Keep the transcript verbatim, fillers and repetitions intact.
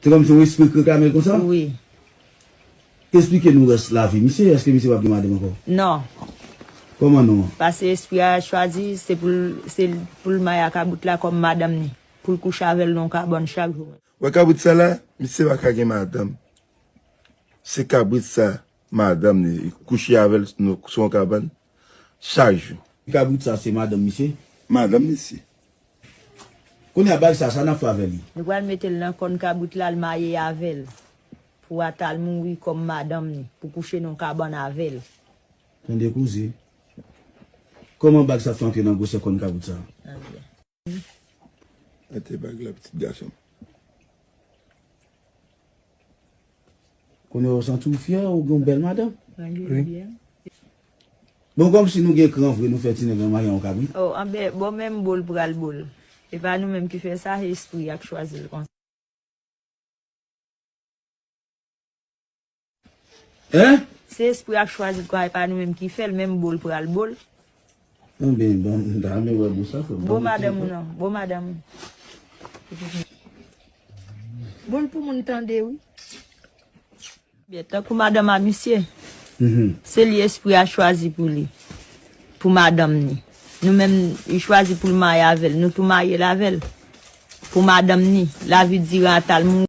Se kòmsi yon espri k reklame l konsa? Wi. Esplike nou rès lavi misye, èske misye p ap gen madanm ankò? Non. Kòman non an? Paske espri a chwazi, se pou l, se pou l mare a kabrit la kòm madanm ni, pou l kouche avè l nan yon kabann chak jou. Wè kabrit sa la, misye pa ka gen madanm. Se kabrit sa, madanm ni, li kouche avè l sou yon kabann chak jou. Kabrit sa se madanm misye? Madanm misye. Kounye a bagay sa, sa n ap fè avè li? Nou pral mete l nan kòn kabrit la, l maye avè l. Pou ata l mouri kòm madanm ni, pou kouche nan yon kabann avè l. Tande koze. Kòman bag sa fè antre nan gwosè kòn kabrit sa? Anbyen. Mete bag la pitit gason m. Kounye a w santi w fyè, ou gen yon bèl madanm. Bon, kòmsi nou gen kran vre, nou fè ti nèg lan marye yon kabrit. Oh, anbyen, bon, menm bo l pral bo l. E pa nou menm ki fè sa, se espri a k chwazi l konsa. Hein? Se espri a k chwazi l konsa, e pa nou menm ki fè l, menm bo l pral bo l. Anben, bon, m ta renmen wè bo sa, frè m. Bo madanm ou non, bo madanm ou. Bo l pou moun tande, wi. Byen, tankou madanm a misye, se li espri a chwazi pou li, pou madanm ni. Nou menm, li chwazi pou l marye avè l, nou tou marye l avè l. Pou madanm ni, lavi diran ata l mouri.